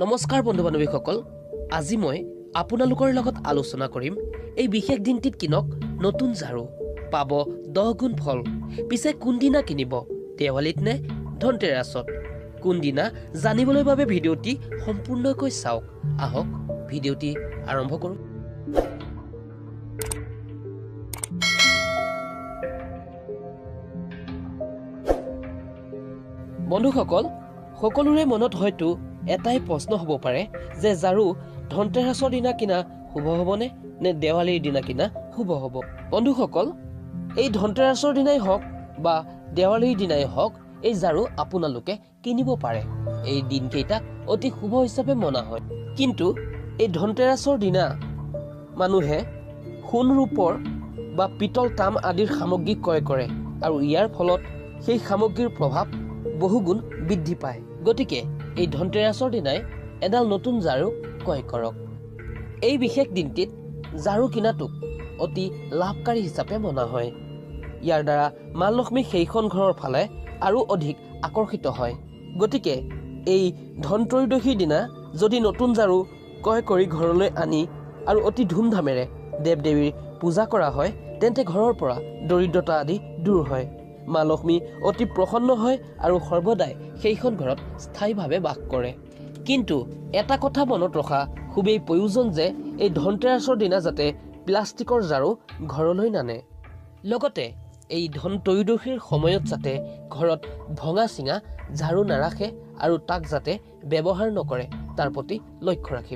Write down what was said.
নমস্কাৰ বন্ধু বান্ধৱীসকল, আজি মই আপোনালোকৰ লগত আলোচনা কৰিম এই বিশেষ দিনটিত কিনক নতুন ঝাড়ু, পাব 10 গুণ ফল। পিছে কোনদিনা কিনিব, দেৱালীত নে ধনতেৰাছত? কোনদিনা জানিবলৈ বাবে ভিডিঅ'টি সম্পূৰ্ণকৈ চাওক। আহক ভিডিঅ'টি আৰম্ভ কৰোঁ। বন্ধুসকল, সকলোৰে মনত হয়তো এটাই প্ৰশ্ন হ'ব পাৰে যে ঝাড়ু ধনতেৰাছৰ দিনা কিনা শুভ হ'বনে নে দেৱালীৰ দিনা কিনা শুভ হ'ব? বন্ধুসকল, এই ধনতেৰাছৰ দিনাই হওক বা দেৱালীৰ দিনাই হওক, এই ঝাড়ু আপোনালোকে কিনিব পাৰে। এই দিনকেইটাক অতি শুভ হিচাপে মনা হয়। কিন্তু এই ধনতেৰাছৰ দিনা মানুহে সোণ, ৰূপৰ বা পিতল, তাম আদিৰ সামগ্ৰী ক্ৰয় কৰে আৰু ইয়াৰ ফলত সেই সামগ্ৰীৰ প্ৰভাৱ বহুগুণ বৃদ্ধি পায়। গতিকে এই ধনতেৰাছৰ দিনাই এডাল নতুন ঝাড়ু ক্ৰয় কৰক। এই বিশেষ দিনটিত ঝাড়ু কিনাটোক অতি লাভকাৰী হিচাপে মনা হয়। ইয়াৰ দ্বাৰা মা লক্ষ্মী সেইখন ঘৰৰ ফালে আৰু অধিক আকৰ্ষিত হয়। গতিকে এই ধনত্ৰয়োদশীৰ দিনা যদি নতুন ঝাড়ু ক্ৰয় কৰি ঘৰলৈ আনি আৰু অতি ধুমধামেৰে দেৱ দেৱীৰ পূজা কৰা হয়, তেন্তে ঘৰৰ পৰা দৰিদ্ৰতা আদি দূৰ হয়। মা লক্ষ্মী অতি প্ৰসন্ন হয় আৰু সৰ্বদাই সেইখন ঘৰত স্থায়ীভাৱে বাস কৰে। কিন্তু এটা কথা মনত ৰখা খুবেই প্ৰয়োজন যে এই ধনতেৰাছৰ দিনা যাতে প্লাষ্টিকৰ ঝাড়ু ঘৰলৈ নানে। লগতে এই ধনত্ৰয়োদশীৰ সময়ত যাতে ঘৰত ভঙা চিঙা ঝাড়ু নাৰাখে আৰু তাক যাতে ব্যৱহাৰ নকৰে, তাৰ প্ৰতি লক্ষ্য ৰাখিব।